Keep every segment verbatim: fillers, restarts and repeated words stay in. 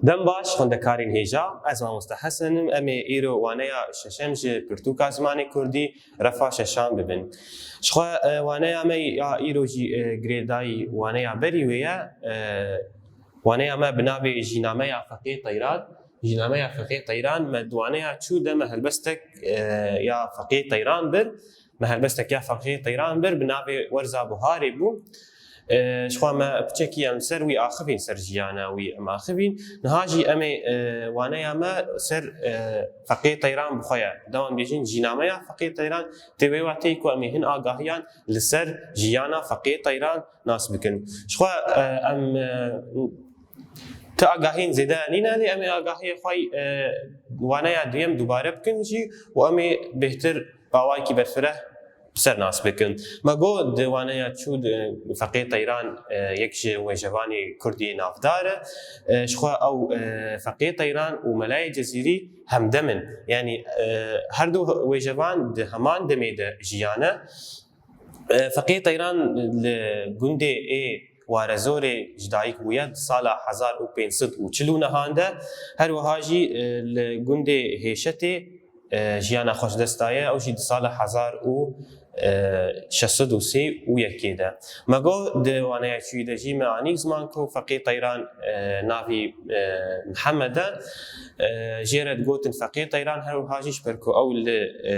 Dem baş xwendekarên hêja, ez mamoste Hesen im, em ê îro waneya şeşem ji pirtûka zimanê kurdî refa şeşan bibin. Ji xwe, e, waneya me ya îro jî, e, girêdayî waneya berî wê ye. E, waneya me bi navê Jînameya Feqê Teyran. Jînameya Feqê Teyran, me di waneya çû de me helbestek, e, ya Feqê Teyran bir. Me helbestek ya Feqê Teyran bir, bi navê Werza Buharê bû. E, ji xwe me piçekî em ser wî axivîn, ser jiyana wî em axivîn. Niha jî em ê, e, waneya me ser, e, Feqê Teyran bi xwe ye. Dewan bêjin Jînameya Feqê Teyran, tê wê wateyê ku em ê hin agahiyan li ser jiyana Feqê Teyran nas bikin. Ji xwe, e, em, e, ti agahiyên zêde nîne, lê em ê agahiyê xwe, e, waneya duyem dubare bikin jî û em ê bêhtir bi awayekî berfireh ser nas bikin. Me got di waneya çû di Feqê Teyran, e, yek ji wêjevanê kurdî navdar e. E, ji xwe ew, e, Feqê Teyran û Melayê Cezîrî hemdem in. Yanî, e, her du wêjevan di heman demê de jiyane. E, Feqê Teyran li gundê ê Warezorê ji dayik bûye di sala hezar û pênc sed û çil û nehan de. Her wiha jî, e, li gundê Hêşetê, e, jiyana xwe ji dest daye. Ew jî di sala hezar û şeş sed û sê û yekê de. Me got di waneya çûyî de jî me anî ziman ku Feqê Teyran, e, navî, e, Mihemed e. E, jê re digotin Feqê Teyran, her wiha jî ji ber ku ew li, e,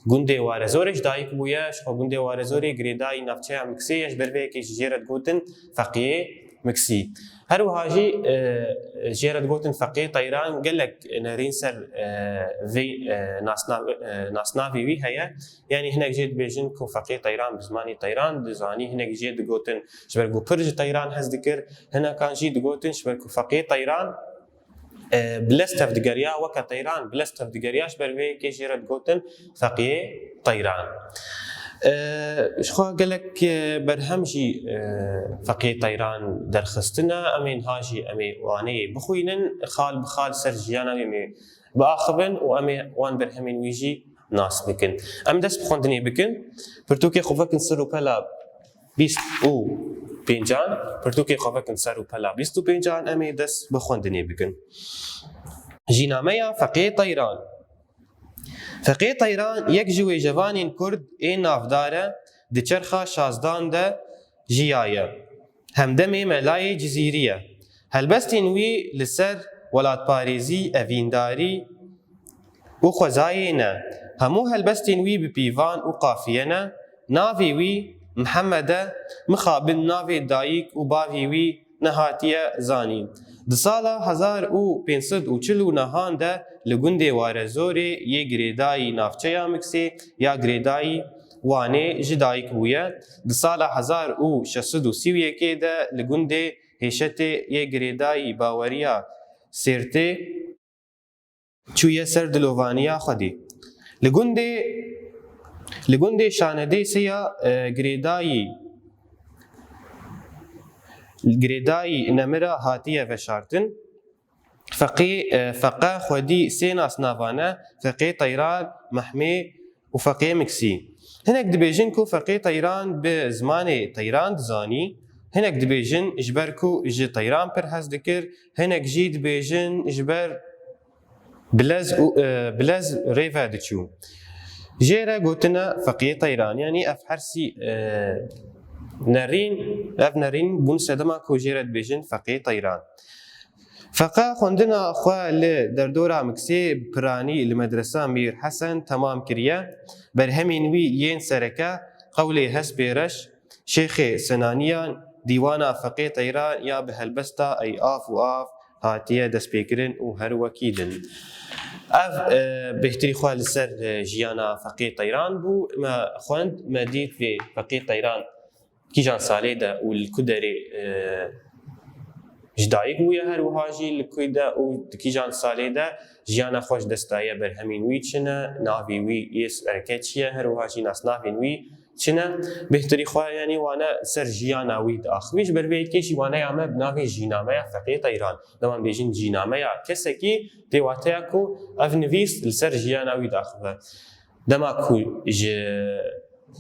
gundê Warezorê ji dayik bûye, ji xwe gundê Warezorê girêdayî navçeya Miksê ye, ji ber vê yekê jî jê re digotin Feqiyê Miksî. Her wiha jî, e, jê re digotin Feqiyê Teyran, gelek nerîn ser, e, vê, e, nasna-, e, nasnavê wî heye. Yanî hinek jê dibêjin ku Feqiyê Teyran bi zimanê Teyran dizanî, hinek jê digotin ji ber ku pir ji Teyran hez dikir, hinekan jî digotin ji ber ku Feqiyê Teyran e, bi lez tevdigeriya, weke Teyran bi lez tevdigeriya, ji ber vê yekê jê re digotin Feqiyê Teyran. E, ji xwe gelek, e, berhem jî, e, Feqiyê Teyran derxistine, em ê niha jî em ê waneyê bixwînin, xal bi xal ser jiyana wê em ê biaxivin û em ê wan berhemên wî jî nas bikin. Em dest bi xwendinê bikin, pirtûkê xwe vekin ser û pela bîst û pêncan, pirtûkê xwe vekin ser û pela bîst û pêncan, em ê dest bi xwendinê bikin. Jînameya Feqê Teyran. Feqê Teyran yek ji wêjevanên kurd ê navdar e, di çerxa şazdan de jiyaye. Hemdemê Melayê Cizîrî ye. Helbestên wî li ser welatparêzî, evîndarî, û xwezayê ne. Hemû helbestên wî bi pîvan û qafiye ne. Navê wî Mihemed e, mixabin navê dayik û bavê wî nehatiye zanîn. Di sala hezar û pênc sed û çil û nehan de li gundê Warezorê yê girêdayî navçeya Miksê ya girêdayî Wanê ji dayik bûye. Di sala hezar û şeş sed û sî û yekê de li gundê Hêşetê yê girêdayî baweriya Sêrtê çûye ser dilovaniya Xwedê. Li gundê, li gundê Şanedêsê ya, e, girêdayî, girêdayî Nemira hatiye veşartin. Feqê, e, Feqe xwedî sê nasnava ne, Feqê Teyran, Mehmê û Feqê Miksî. Hinek dibêjin ku Feqê Teyran bi zimanê Teyran dizanî, hinek dibêjin ji ber ku ji Teyran pir hez dikir, hinek jî dibêjin ji ber bilez û, e, bilez rê ve diçû. Jê re gotine Feqiyê Teyran, yanî ev hersî, e, nerîn, ev nerîn bûn sedema ku jê re dibêjin Feqiyê Teyran. Feqa xwendina xwe li derdora Miksê bi piranî li Medresa Mîr Hesen temam kiriye. Berhemên wî yên sereke Qewlê Hespê Reş, Şêxê Senaniyan, Dîwana Feqê Teyran ya bi helbesta Ey Av û Av hatiye destpêkirin û her wekî din. Ev, e, bêhtirî xwe li ser, e, jiyana Feqê Teyran bû. Me xwend, me dît vê Feqê Teyran kîjan salê de û li ku derê, e, ji dayik bûye, her wiha jî li ku de û di kîjan salê de jiyana xwe ji dest daye, berhemên wî çi ne, navê wî yê sereke çi ye, her wiha jî nasnavên wî çi ne. Bêhtirî xwe, yanî wane ser jiyana wî diaxivî. Ji ber vê yekê jî waneya me bi navê Jînameya Feqiyê Teyran, dema bêjin jînameya kesekî, tê wateya ku ev nivîs li ser jiyana wî diaxive. Dema ku ji,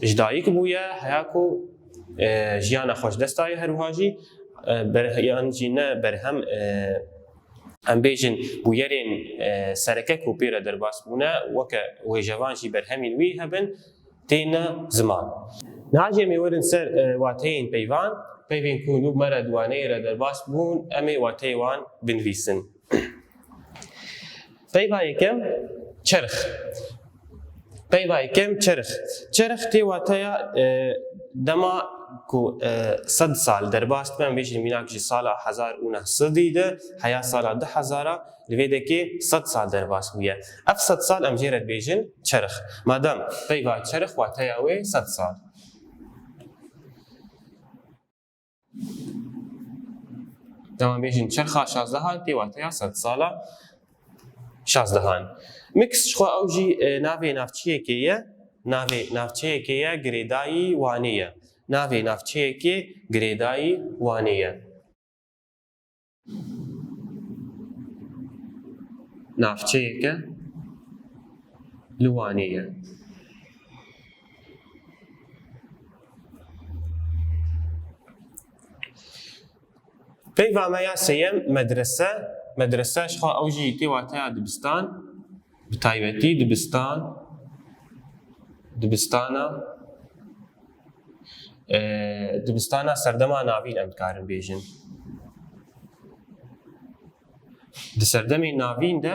ji dayik bûye, heya ku, e, jiyana xwe ji dest daye, her wiha jî, e, ber-, yan jî ne berhem, e, em bêjin bûyerên, e, sereke ku pê re derbas bûne, weke wêjevan jî berhemên wî hebin, têne ziman. Niha jî em ê werin ser, e, wateyên peyvan, peyvên ku nû me re di waneyê re derbas bûn, em ê wateyê wan binivîsin. Peyva yekem, çerx. Peyva yekem, çerx. Çerx tê wateya, e, dema ku, e, sed sal derbas dibe, em bêjin mînak ji sala hezar û neh sedî de heya sala du hezara, li vê dekê sed sal derbas bûye. Ev sed sal em jê re dibêjin çerx. Madem peyva çerx wateya wê sed sal. Dema bêjin çerxa şazdehan tê wateya sedsala şazdehan. Mix ji xwe ew jî, e, navê navçeyekê ye. Navê navçeyekê ye girêdayî Wanê ye. Navê navçeyekê girêdayî Wanê ye. Navçeyeke li Wanê ye. Peyva me ya sêyem, medrese. Medrese ji xwe ew jî tê wateya dibistan. Bi taybetî dibistan, dibistana, e, dibistana serdema navîn em dikarin bêjin. Di serdemên navîn de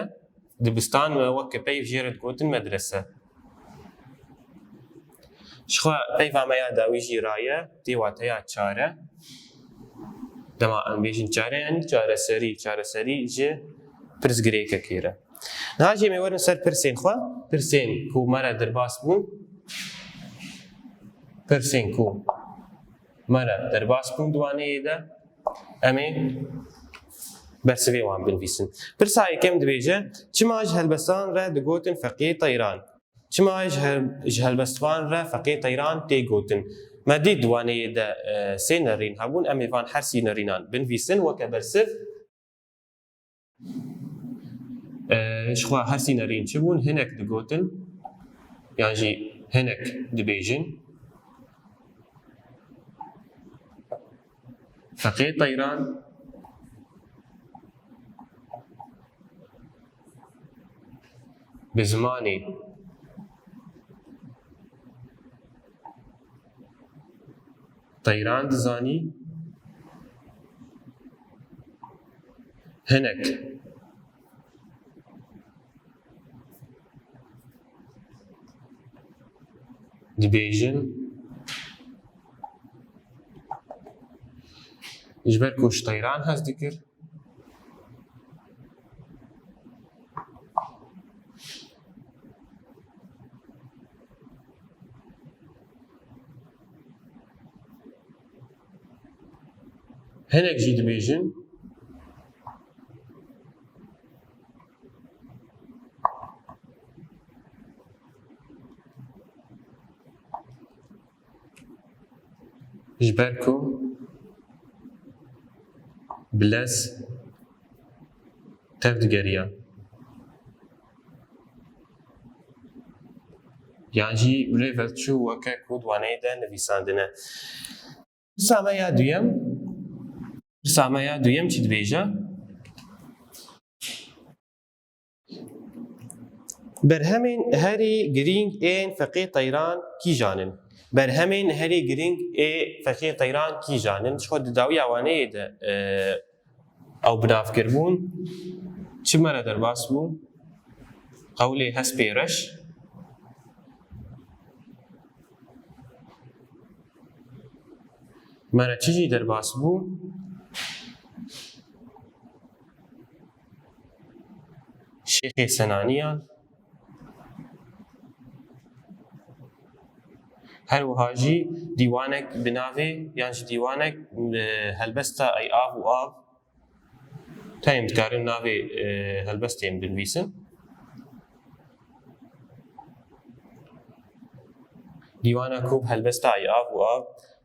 dibistan me weke peyv jê re digotin medrese. Ji xwe peyva me ya dawî jî raye, tê wateya çare. Dema em bêjin çare, yanî çareserî, çareserî ji pirsgirêkekê re. Niha jî em ê werin ser pirsên xwe, pirsên ku me re derbas bûn, pirsên ku me re derbas bûn di waneyê de, em ê bersivê wan binivîsin. Pirsa yekem dibêje, çima ji helbestan re digotin Feqê Teyran? Çima ji hel-, ji helbestvan re Feqê Teyran tê gotin? Me dît di waneyê de, e, sê nerîn hebûn, em ê van her sî nerînan binivîsin weke bersiv. E, ji xwe her sî nerîn çi bûn? Hinek digotin, yan jî hinek dibêjin. Feqê Teyran bi zimanê Teyran dizanî, hinek dibêjin, ji ber ku ji Teyran hez dikir. Hinek jî dibêjin, ji ber ku bi lez tev digeriya. Yan jî bi rê ve çû weke ku di waneyê de nivîsandine. Pirsa me ya duyem, pirsa me ya duyem çi dibêje? Berhemên herî girîng ên Feqê Teyran kîjan in? Berhemên herî girîng ê Feqê Teyran kîjan in? Ji xwe di dawiya waneyê de, e, ew bi nav kiribûn. Çi me re derbas bû? Qewlê hespê reş. Me re çi jî derbas bû? Şêxê Senaniyan. Her wiha jî dîwanek bi navê, yan jî dîwanek, e, helbesta Ey Av û Av. Tayên dikarin navê, e, helbestên binivîsin. Dîwana ku bi helbesta Ey Av û Av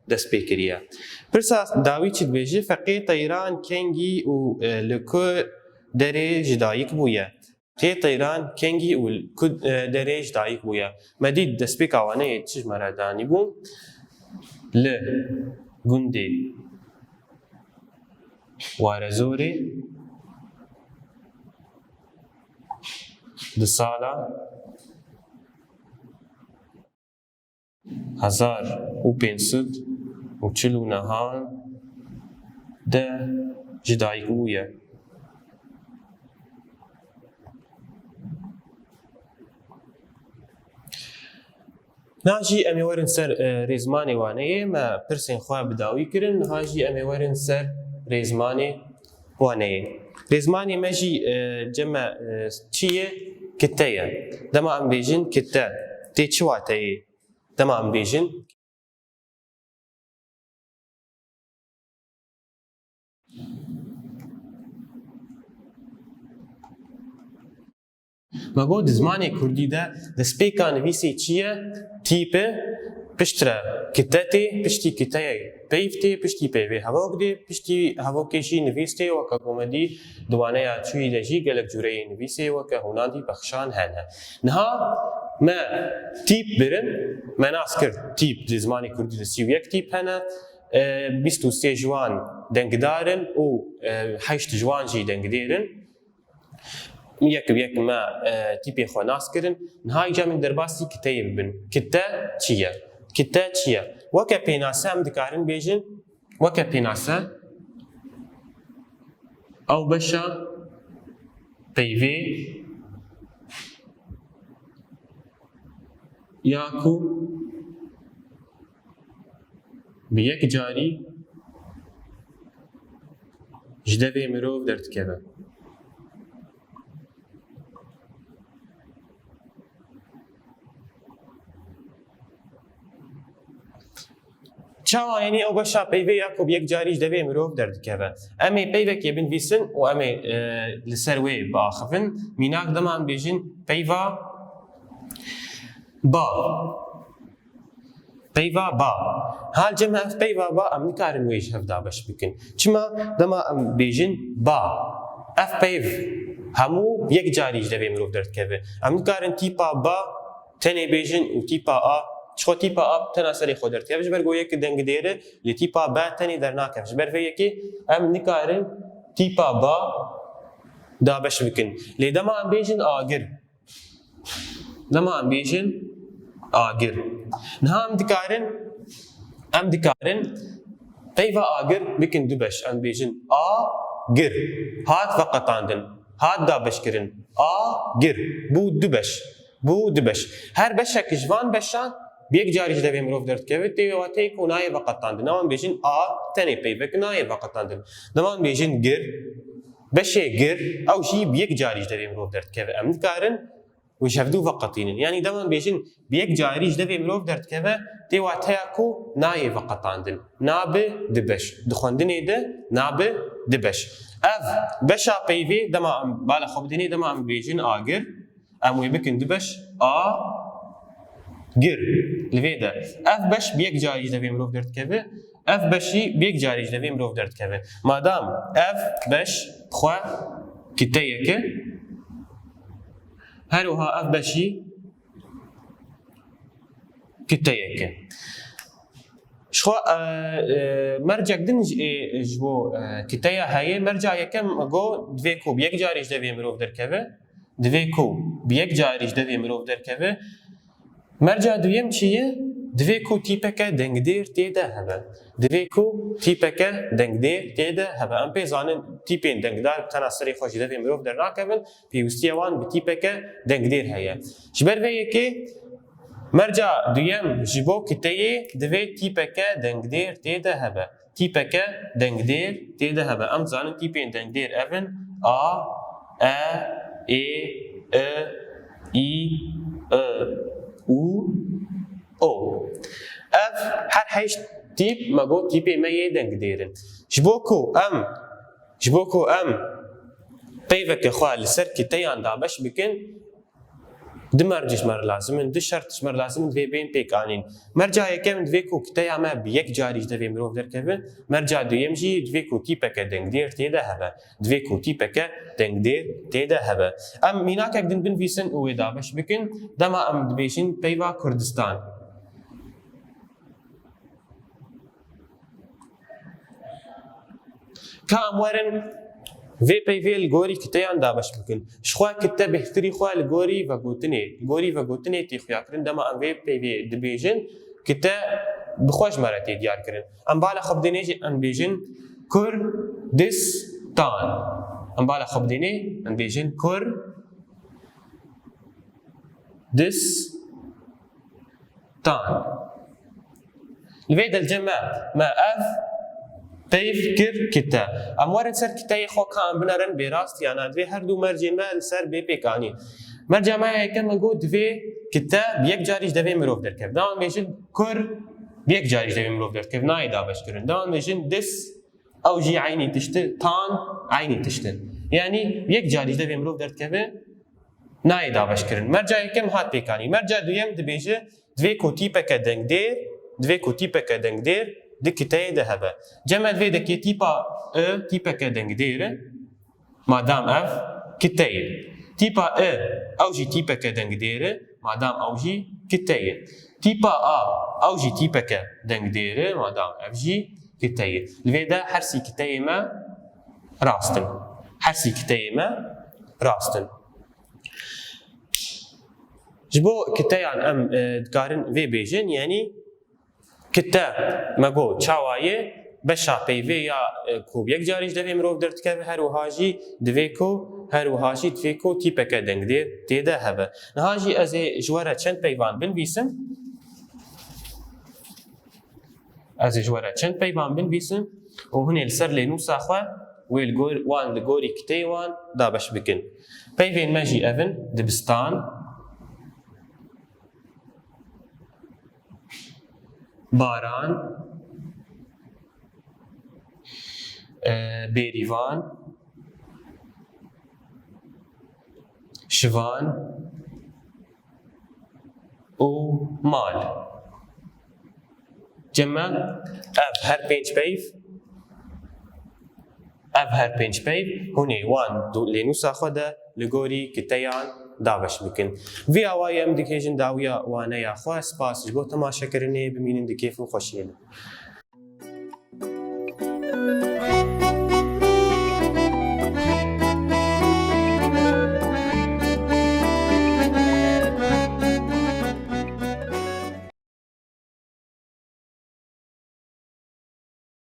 dest pê kiriye. Pirsa dawî çi dibêje? Feqê Teyran kengî û, e, li ku derê ji dayik bûye? Feqê Teyran kengî û li ku, e, derê ji dayik bûye? Me dît destpêka waneyê çi ji me re danîbû? Li gundê Warezorê Di sala hezar û pênc sed û çil û nehan de ji dayik bûye. Niha jî em ê werin ser, e, rêzmanê waneyê, me pirsên xwe bi dawî kirin, niha jî em ê werin ser rêzmanê waneyê. Rêzmanê me jî, e, cem me, e, çi ye? Kite ye. Dema em bêjin kite, tê çi wateyê? Dema em bêjin Me got, di zimanê kurdî de destpêka nivîsê çi ye? Tîp e, piştre kite tê, piştî kiteyê peyv tê, piştî peyvê hevok dê, piştî hevokê jî nivîs tê, weke ku me dî di waneya çûyî de jî gelek cûreyê nivîsê weke hûnandî pexşan hene. Niha me tîp birin, me nas kir tîp di zimanê kurdî de sî û yek tîp hene, e, bîst û sê ji wan dengdar in û, e, heşt ji wan jî dengdêr in. Yek bi yek me, e, tîpê xwe nas kirin. Niha îca min derbasî kiteyê bibin. Kite çi ye? Kite çi ye? Weke pênase em dikarin bêjin, weke pênase, ew beşa peyvê ya ku bi yek carî ji devê mirov derdikeve. Çawa, yanî ew beşa peyvê ya ku bi yek carî ji devê mirov derdikeve? Em ê peyvekê binivîsin û em ê, e, li ser wê biaxivin. Mînak, dema em bêjin peyva ba. Peyva ba. Hal cem ev peyva ba em nikarin wê ji hev dabeş bikin. Çima? Dema em bêjin ba, ev peyv hemû yek carî ji devê mirov derdikeve. Em nikarin tîpa ba tenê bêjin û tîpa a, çixwe tîpa a bi tena serê xwe derdikeve, ji ber ku yek dengdêr e, lê tîpa be tenê dernakeve. Ji ber vê yekê em nikarin tîpa ba dabeş bikin. Lê dema em bêjin agir, Dema em bêjin agir. Niha em dikarin, em dikarin peyva agir bikin du beş. Em bêjin a gir. Hat veqetandin. Hat dabeşkirin. A gir. Bû du beş. Bû du beş. Her beşek ji van beşan bi yek carî ji devê mirov derdikeve. Tê wê wateyê ku nayê veqetandin. Dema em bêjin a tenê peyvek nayê veqetandin. Dema em bêjin gir, beşê gir, ew jî bi yek carî ji devê mirov derdikeve. Em nikarin û ji hevdû veqetînin. Yanî dema em bêjin bi yek carî ji devê mirov derdikeve, tê wateya ku nayê veqetandin. Nabe di beş. Di xwendinê de nabe di beş. Ev beşa peyvê dema em bala xwe bidinê, dema em bêjin agir, em wê bikin du beş, a gir. Li vê de ev beş bi yek carî ji devê mirov derdikeve, ev beş jî bi yek carî ji devê mirov derdikeve. Madam ev beş xwe kiteyek e, her wiha ev beş jî kiteyek e. Ji xwe, e, e, mercek din ji, e, ji bo, e, kiteya heye. Merca yekem got, divê ku bi yek carî ji devê mirov derkeve. Divê ku bi yek carî ji devê mirov derkeve. Merca duyem çi ye? Divê ku tîpeke dengdêr tê de hebe. Divê ku tîpeke dengdêr tê de hebe. Em pê zanin tîpên dengdar bi tena serê xwe ji devê mirov dernakevin. Pêwîstiya wan bi tîpeke dengdêr heye. Ji ber vê yekê merca duyem ji bo kiteyê divê tîpeke dengdêr tê de hebe. Tîpeke dengdêr tê de hebe. Em dizanin tîpên dengdêr ev in: a, e, ê, i, i, i, u, o. Ev her heşt tîp, me got, tîpê me yê dengdêr in. Ji bo ku em, ji bo ku em peyveke xwe li ser kiteyan dabeş bikin, du merc ji me re lazim in, du şert ji me re lazim in, divê bên pêk anîn. Merca yekem divê ku kiteya me bi yek carî ji devê mirov derkeve, merca duyem jî divê ku tîpeke dengdêr tê de hebe. Divê ku tîpeke dengdêr tê de hebe. Em mînakek din binivîsin û wê dabeş bikin, dema em dibêjin peyva Kurdistan. Ka em werin Vê peyvê li gorî kiteyan dabeş bikin. Ji xwe kite bêhtirî xwe li gorî vegotinê, li gorî vegotinê tê xuyakirin. Dema em vê peyvê dibêjin, kite bi xwe ji me re tê diyar kirin. Em bala xwe bidênê jî em bêjin Kurdistan. Em bala xwe bidênê, em bêjin Kur dis tan. Li vê delcê me, me ev peyv kir kite. Em werin ser kiteyê xwe ka em binerin bê rast ya na. Divê her du mercên me li ser bê pêk anî. Merca me ya yekem me got divê kite bi yek carî ji devê mirov derkeve. Dema em bêjin Kur bi yek carî ji devê mirov derkeve. Nayê dabeş kirin. Dema em bêjin dis, ew jî eynî tişt e, tan eynî tişt e. Yanî yek carî ji devê mirov derdikeve, nayê dabeş kirin. Merca yekem hat pêk anî. Merca duyem dibêje, divê ku tîpeke dengdêr, divê ku tîpeke dengdêr di kiteyê de hebe. Cem, divê dekê tîpa I tîpeke dengdêr e, madam ev kiteyê. Tîpa I, ew jî tîpeke dengdêr e, madam ew jî kiteyê. Tîpa A, ew jî tîpeke dengdêr e, madam ev jî kiteyê. Li vê de her sî kiteyê me rast in. Her sî kiteyê me rast in. Ji bo kiteyan em, e, dikarin vê bêjin, yanî kite me got çawa ye, beşa peyvê ya, e, ku yek carî ji devê mirov derdikeve, her wiha jî divê ku, her wiha jî divê ku tîpeke dengdêr tê de hebe. Niha jî ez ê ji we re çend peyvan binivîsim. Ez ê ji we re çend peyvan binivîsim û hûn ê li ser lênûsa xwe wê li gor, wan li gorî kiteyê wan dabeş bikin. Peyvên me jî ev in: dibistan, baran, e, bêrîvan, şivan û mal. Cem, ev her pênc peyv, ev her pênc peyv hûn ê wan du, lênûsa xwe de li gorî kiteyan dabeş bikin. Vî awayî em digihêjin dawiya waneya xwe. Spas ji bo temaşekirinê, bimînin di kêf û xweşiyê de.